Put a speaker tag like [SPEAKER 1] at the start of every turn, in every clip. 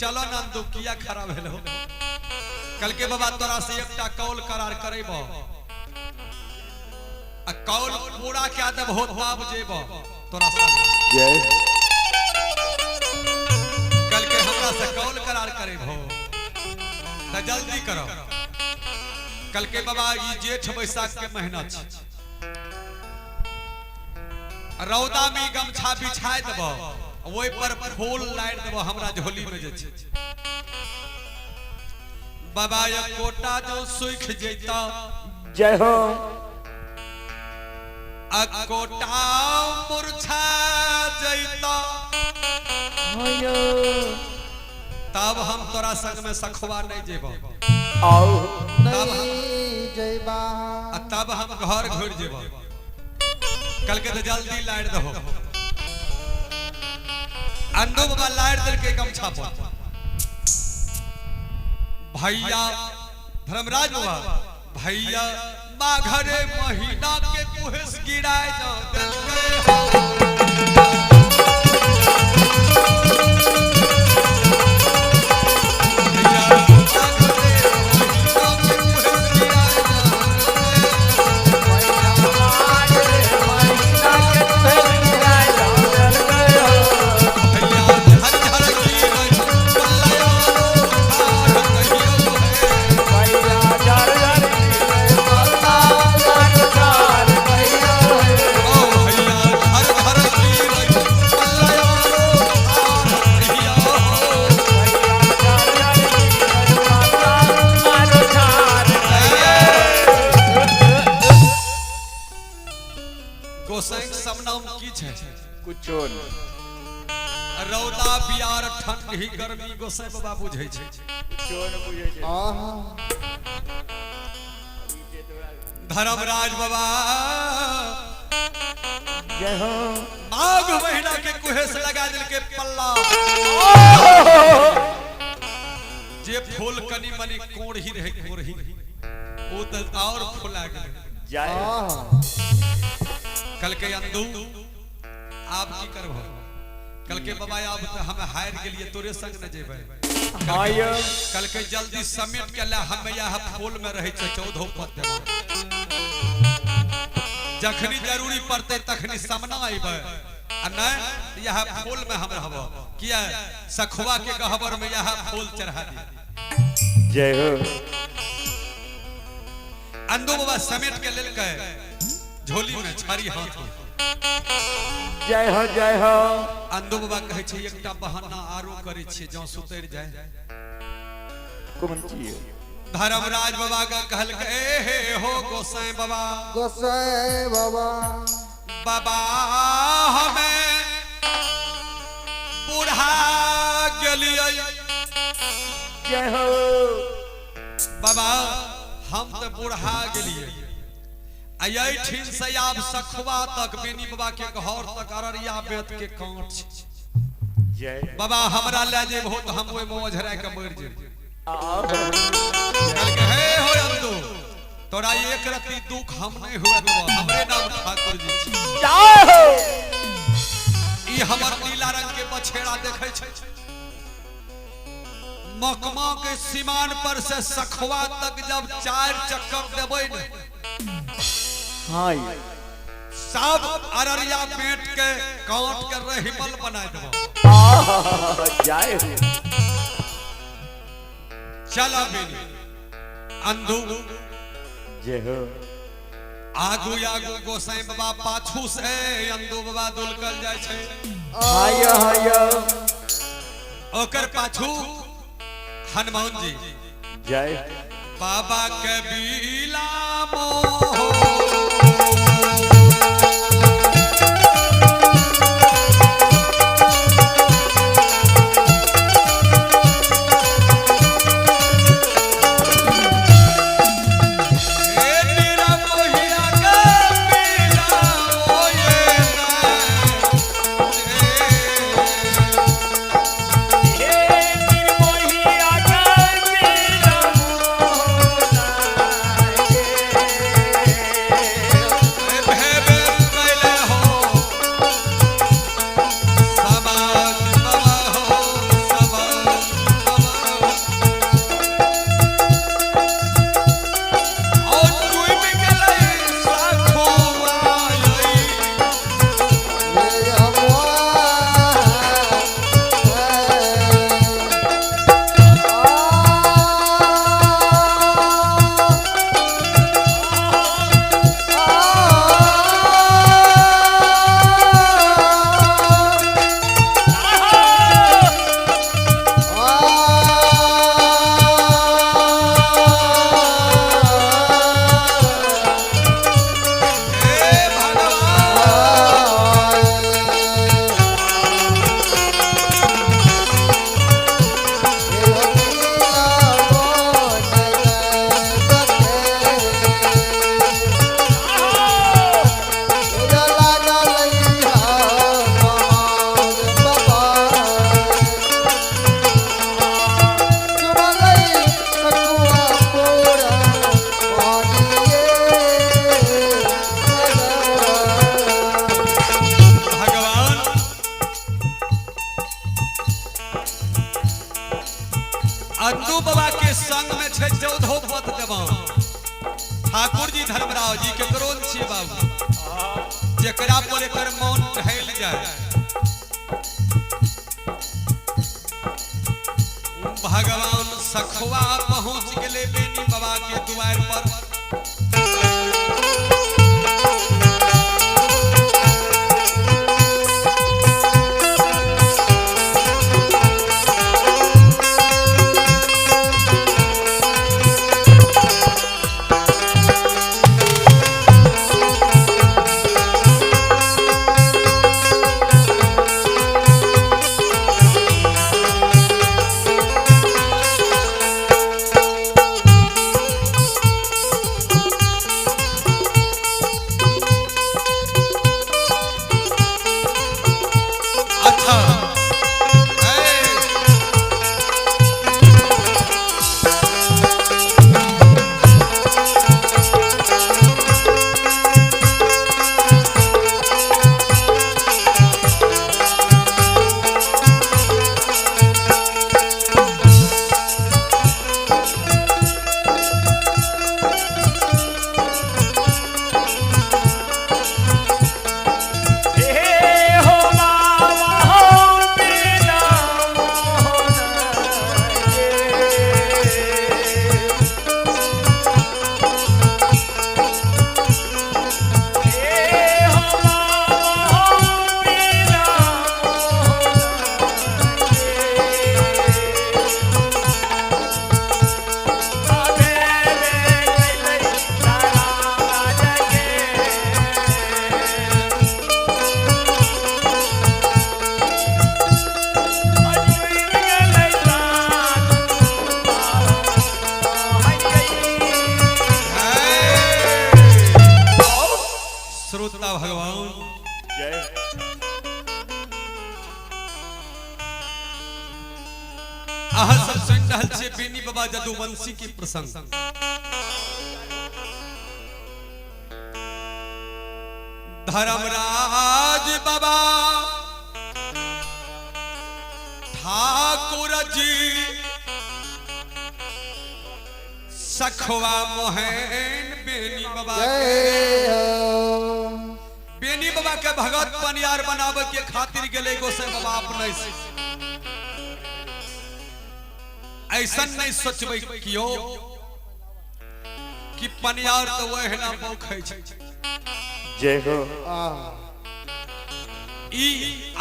[SPEAKER 1] चलो नंदू किया खड़ा भेल हो। कल के बाबा तोरा से एकटा कौल करार करेब आ कौल पूरा क्या देब हो तब जेब तोरा संग।
[SPEAKER 2] जय।
[SPEAKER 1] कल के हमरा से कौल करार करेब हो त जल्दी करो। कल के बाबा ई जेठ बैसाख के महीना छै, रौदा में गमछा बिछाय देब, ओहि पर फूल लारि देब हमरा झोली में जे छै। बाबा एक कोटा जो सुख जैता
[SPEAKER 2] जय हो।
[SPEAKER 1] आ कोटा मुरझा जैता तब हम तोरा संग में सखवा नहीं जेब।
[SPEAKER 2] आओ
[SPEAKER 3] नहीं जैबा।
[SPEAKER 1] आ तब हम घर घुर जेब। कल के तो जल्दी लारि दहो। अंदो बाबा लारि देलकै गमछा पर। भैया धर्मराज बाबा भैया माघरे महीना के कुहेस गिराए जा देलकै हो। भैया माघरे महीना के कुहेस गिराए जा भैया झर झर गिरै पल्लयो ठाढ़ कहियो हे। ओ भैया झर झर गिरै पल्लयो ठाढ़ कहियो हो। गोसाईं सबनाम की छै?
[SPEAKER 2] कुछो नहीं।
[SPEAKER 1] रौदा बियार ठंडी गर्मी गोसाई बाबा बुझै छै।
[SPEAKER 2] कुछो नहीं बुझै छै।
[SPEAKER 3] आहा।
[SPEAKER 1] धर्मराज बाबा
[SPEAKER 2] जय हो।
[SPEAKER 1] माघ महीना के कुहेस लगा देलकै पल्ला। जे फूल कनी मनी कोढ़ी रहे कोढ़ी ओ त और फुला गेलै।
[SPEAKER 2] जय।
[SPEAKER 3] आहा।
[SPEAKER 1] कल के अंदू आप की करबो? कल के बाबा आब त हम हार गेलिए तोरे संग न जेबै।
[SPEAKER 2] हाँ यौ।
[SPEAKER 1] कल के जल्दी समेट के ला, हम यह फूल में रहे छै 14 पद देबो। जखनी जरूरी पड़ते तखनी सामना अइबै आ नहीं यह फूल में हम रहबो। किया सखुआ के गहबर में यह फूल चढ़ा दी।
[SPEAKER 2] जय हो।
[SPEAKER 1] अंदू बाबा समेट के लेलकै झोली में छड़ी हाथ में।
[SPEAKER 2] जय हो जय हो।
[SPEAKER 1] अंदू बाबा कहै छै एकटा बहाना आरो करै छियै जँ सुतरि जाय।
[SPEAKER 2] कोन चीज?
[SPEAKER 1] धर्मराज बाबा के कहलकै ए हे हो गोसाई बाबा।
[SPEAKER 3] गोसाई बाबा।
[SPEAKER 1] बाबा हमें बूढ़ा गेलियै।
[SPEAKER 2] जय हो।
[SPEAKER 1] बाबा हम तऽ बूढ़ा गेलियै आ एहिठिन से आब सखुआ तक बेनी बाबा के घर तक अररिया बेत के कांट छै।
[SPEAKER 2] जय।
[SPEAKER 1] बाबा हमरा लए जेबहो तऽ हम ओहिमे ओझरा के मरि जेबै।
[SPEAKER 2] आओ।
[SPEAKER 1] कहलकै हे हो अंदू तोरा एक रत्ती दुख हम नहीं हुए देबो, हमरे नाम ठाकुर जी छी।
[SPEAKER 2] जय हो।
[SPEAKER 1] ई हमर नीला रंग के बछेड़ा देखै छै मकमा के सीमान पर से सखुआ तक जब 4 चक्कर देबै ने
[SPEAKER 2] हाँ यौ।
[SPEAKER 1] सब अररिया बेट के काट के रहीमल बना देबो।
[SPEAKER 2] आहा, जय हो।
[SPEAKER 1] चल बेनी अंधू।
[SPEAKER 2] जय हो।
[SPEAKER 1] आगू आगू गोसाई बाबा पाछू से अंधू बाबा दुलकल जाय छै।
[SPEAKER 2] हाँ यौ, हाँ यौ।
[SPEAKER 1] ओकर पाछू हनुमान जी।
[SPEAKER 2] जय।
[SPEAKER 1] बाबा के बीला मोह हे निरमोहिया के बीला मोये ना।
[SPEAKER 2] हे निर्मोहिया के बीला मोहना।
[SPEAKER 1] अंदू बाबा के संग में छै 14 पद देवान। ठाकुर जी धर्मराव जी केकरो छियै बाबू, जेकरा पर एकर मन ढल जाए। भगवान सखुआ पहुंच गेले बेनी बाबा के द्वार पर। अच्छा
[SPEAKER 2] हे हो बाबा हो बिना मोहन के। हे हो बाबा हो बिना मोहन के। अबे रे कैलै तारा जगे।
[SPEAKER 1] श्रोता भगवान
[SPEAKER 2] जय
[SPEAKER 1] अहाँ सब सुनि रहल छियै बेनी बाबा जदुवंशी के प्रसंग। धर्मराज बाबा ठाकुर जी सखवा मोहन बेनी बाबा के
[SPEAKER 3] जय हो।
[SPEAKER 1] बेनी बाबा के भगत पनियार बनावे के खातिर गेले गोसाई बाबा अपने से। ऐसन नहीं सोचबै कियो कि पनियार तो वह ना पौखै छै।
[SPEAKER 2] जय हो
[SPEAKER 3] आह,
[SPEAKER 1] ई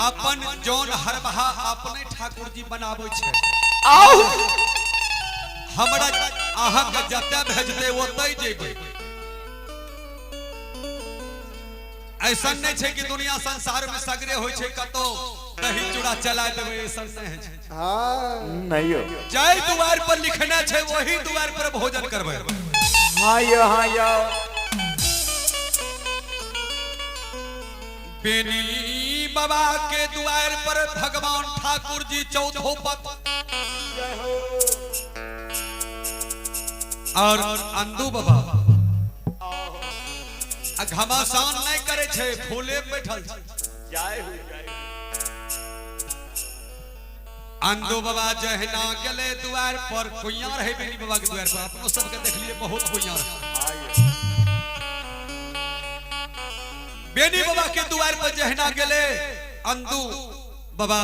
[SPEAKER 1] अपन जौन हरबहा अपने ठाकुर जी बनाबै छै।
[SPEAKER 2] आओ
[SPEAKER 1] हमरा अहाँ के जतय भेजतै ओतय जेबै। ऐसन नहीं छै कि दुनिया संसार में सगरे होइ छै कतौ दही चूड़ा चला देबै, ऐसन नहीं होइ छै।
[SPEAKER 3] हाँ
[SPEAKER 2] नहीं हो
[SPEAKER 1] जाहि दुआर पर लिखना छै वही दुआर पर भोजन करबै।
[SPEAKER 2] हाँ यो हाँ यो
[SPEAKER 1] बेनी बाबा के दुआर पर भगवान ठाकुर जी चौथो पद
[SPEAKER 2] जय हो
[SPEAKER 1] और अंदू बाबा आ घमासान नहीं करे छै, फूले पे बैठल छै।
[SPEAKER 2] जय हो जय हो।
[SPEAKER 1] अंदू बाबा जहिना गेले दुआर पर, कुइया रहे बेनी बाबा के दुआर पर, अपनो सबके देखलिए बहुत कुइया रहे।
[SPEAKER 2] हाँ यो
[SPEAKER 1] बेनी बाबा के दुआर पर जहिना गेले अंदू बाबा,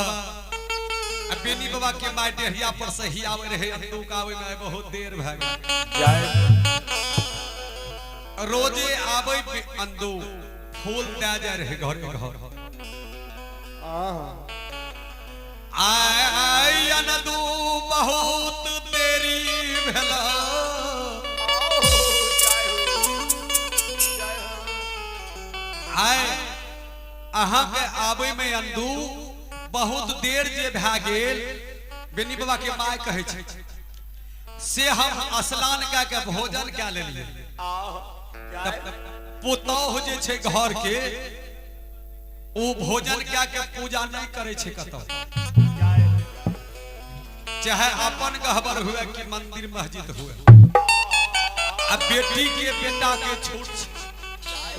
[SPEAKER 1] आ बेनी बाबा के माय डेहिया पर से ही आवे रहे, अंदू के आवे में बहुत देर भए गेल।
[SPEAKER 2] जय
[SPEAKER 1] रोजे आवे अंदू फूल दे जाय रहे घरे घर।
[SPEAKER 3] आह,
[SPEAKER 1] आय अनदू बहुत देरी भेला।
[SPEAKER 2] जय हो
[SPEAKER 1] आय अहाँ के आवे में अंदू बहुत देर जे भए गेल, बेनी बाबा के माय कहै छै से हम स्नान कए के भोजन कए लेलियै।
[SPEAKER 2] आओ जय
[SPEAKER 1] पुतौह जे छै घर के ओ भोजन कए के पूजा नहीं करै छै कतौ,
[SPEAKER 2] जय हो
[SPEAKER 1] चाहे अपन गहबर हुए कि मंदिर मस्जिद हुए। आ बेटी के बेटा के छूट छै,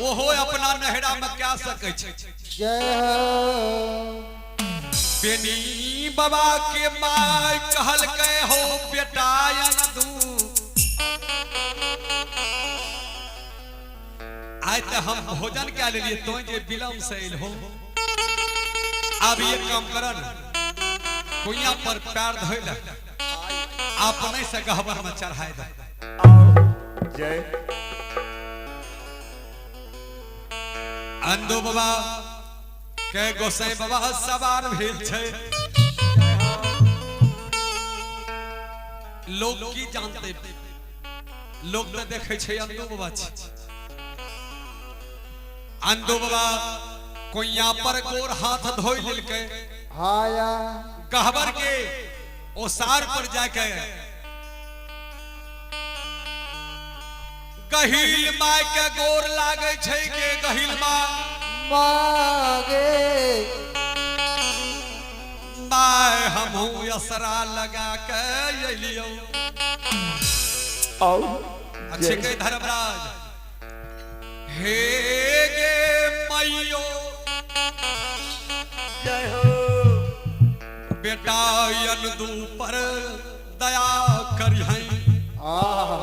[SPEAKER 1] ओहो अपना नहरा में कए सकै छै।
[SPEAKER 3] जय हो।
[SPEAKER 1] बेनी बाबा के माय कहलकै हो बेटा आइ तऽ हम भोजन कए लेलियै, तो जे विलम्ब से एल हो। आब एक काम कर न, कुइया पर पैर धोइ ले, अपने से गहबर में चढ़ाए दे।
[SPEAKER 2] जय।
[SPEAKER 1] अंदो बाबा के गोसाई बाबा सवार भेल छै। लोग की जानते, लोग तो देखे छै अंदो बाबा छी। अंदो बाबा कुइया पर गोर हाथ धोइ लेलकै,
[SPEAKER 3] हाया
[SPEAKER 1] गहबर के ओसार पर जाके गहिल माय के गोर लागे छै के गहिल माँ
[SPEAKER 3] मागे
[SPEAKER 1] माय हमहू असरा लगा के एलियौ।
[SPEAKER 2] आओ।
[SPEAKER 1] अच्छे के धर्मराज हे गे मैयो
[SPEAKER 2] जय हो।
[SPEAKER 1] बेटा अनदू पर दया करिहै।
[SPEAKER 3] आहा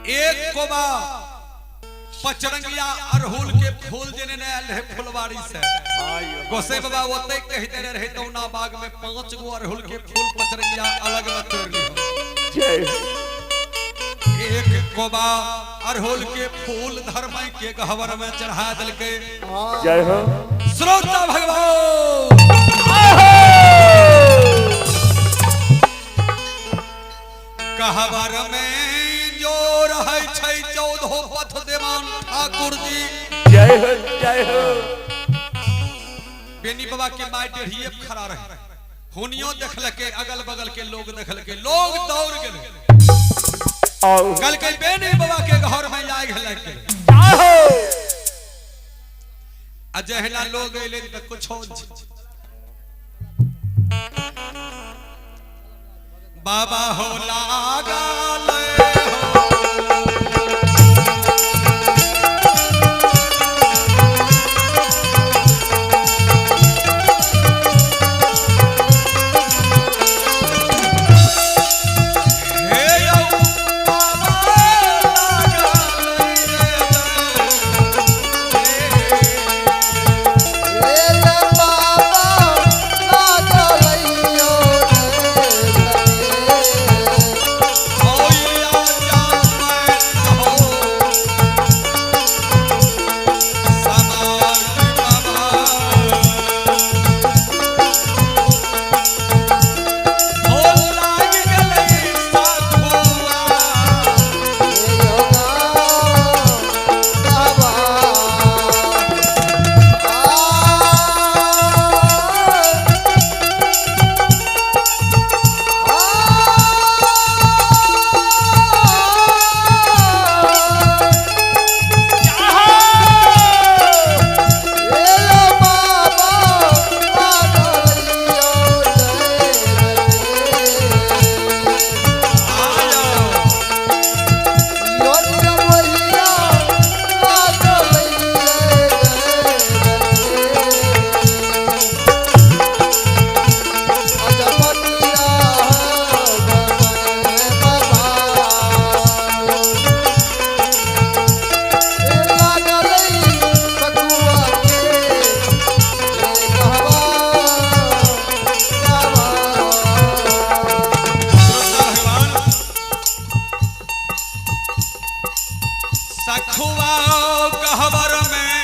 [SPEAKER 1] एक कोबा पचरंगिया अरहुल के फूल जेने ने आयल रहे फुलवारी से, गोसाई बाबा ओते कहि देने रहे तौना बाग में 5 गो अरहुल के फूल पचरंगिया अलग में तोड़ लिहो।
[SPEAKER 2] जय।
[SPEAKER 1] एक कोबा अरहुल के फूल धर्मई के गहवर में चढ़ा देलकै।
[SPEAKER 2] जय हो।
[SPEAKER 1] श्रोता भगवान गहवर में जो रहै छै 14 पथ देवान ठाकुर जी।
[SPEAKER 2] जय हो। जय हो।
[SPEAKER 1] बेनी बाबा के my डेढ़िए खड़ा रहे, हुनियो देखलके, अगल बगल के लोग देखलके, लोग दौड़ गेले।
[SPEAKER 2] आओ।
[SPEAKER 1] कहलकै बेनी बाबा के घर में आगि लागि गेलै।
[SPEAKER 2] जय हो।
[SPEAKER 1] आ जहिना लोग एलै तऽ कुछो नहि। बाबा हो लागल हो हे यौ बाबा लागल रे।
[SPEAKER 3] ले बाबा लागलैयो रे।
[SPEAKER 1] होइया जामत हो समाज बाबा हो लाग गेलै सखुआ। आयो श्रोता भगवान सखुआ गहवर में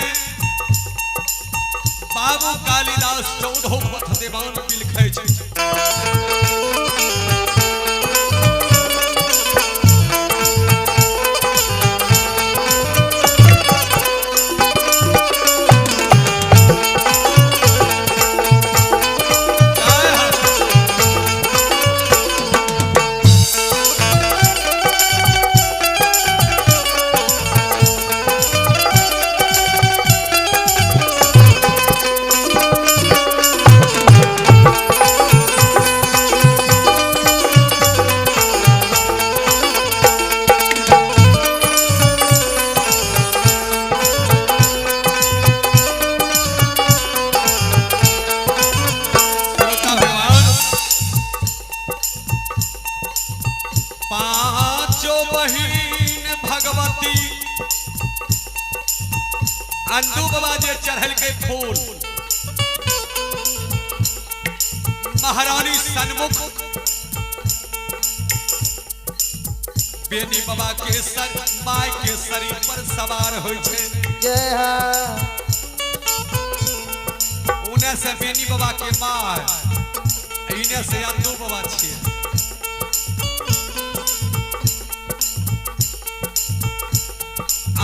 [SPEAKER 1] बाबू कालिदास 14 पथ देवान बिलखै छै। जय हो।
[SPEAKER 3] आ
[SPEAKER 1] पत्ती अंदू बाबा जे चढ़ल के फूल महारानी सन्मुख बेनी बाबा के सर my के शरीर पर सवार होइ छै।
[SPEAKER 3] जय हो।
[SPEAKER 1] उने से बेनी बाबा के my, इने से अंदू बाबा छिए।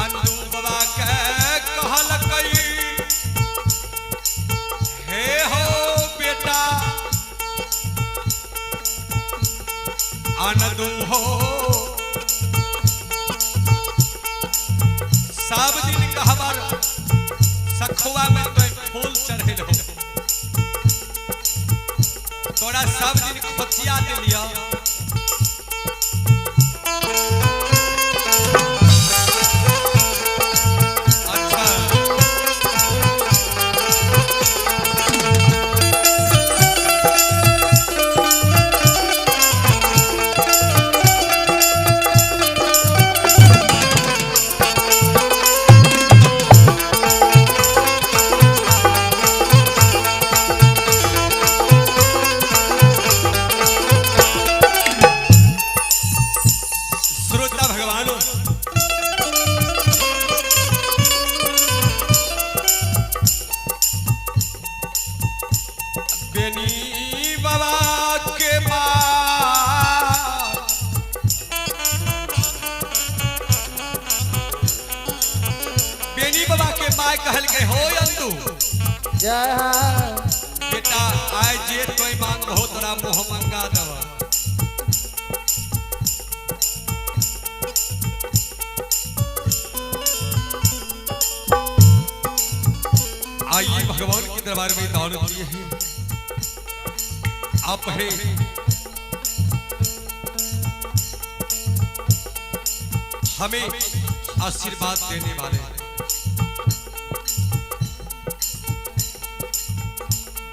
[SPEAKER 1] अंदू बाबा के कहलकै हे हो बेटा अनदू हो, सब दिन कहबर सखुआ में तो फूल चढ़ेल हो, तोरा सब दिन खोचिया दिलिया। अच्छा श्रोता भगवानो, बेनी बाबा के माँ बेनी बाबा के माय कहल गए हो अंदू
[SPEAKER 3] जय हो।
[SPEAKER 1] बेटा आय जे तोय मांग हो तोरा मुँह मंगा दब। आइए भगवान के दरबार में दान दिए हैं आप है हमें आशीर्वाद देने वाले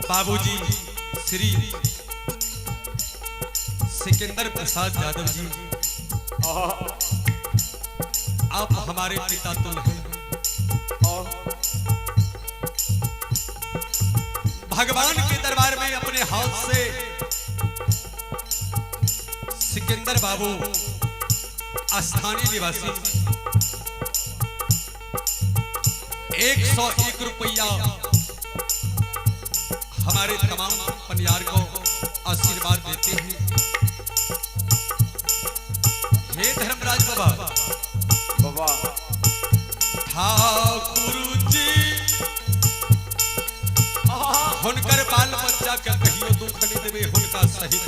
[SPEAKER 1] बाबूजी श्री सिकंदर प्रसाद यादव जी, आप हमारे पिता तुल हैं। भगवान के दरबार में अपने हाथ से सिकंदर बाबू स्थानीय निवासी 101 रुपया हमारे तमाम परिवार को आशीर्वाद देते हैं। हे धर्मराज बाबा
[SPEAKER 2] बाबा
[SPEAKER 1] ठाकुर जी, हुनकर बाल बच्चा के कहियो दुख नहीं देवे, हुनका सहित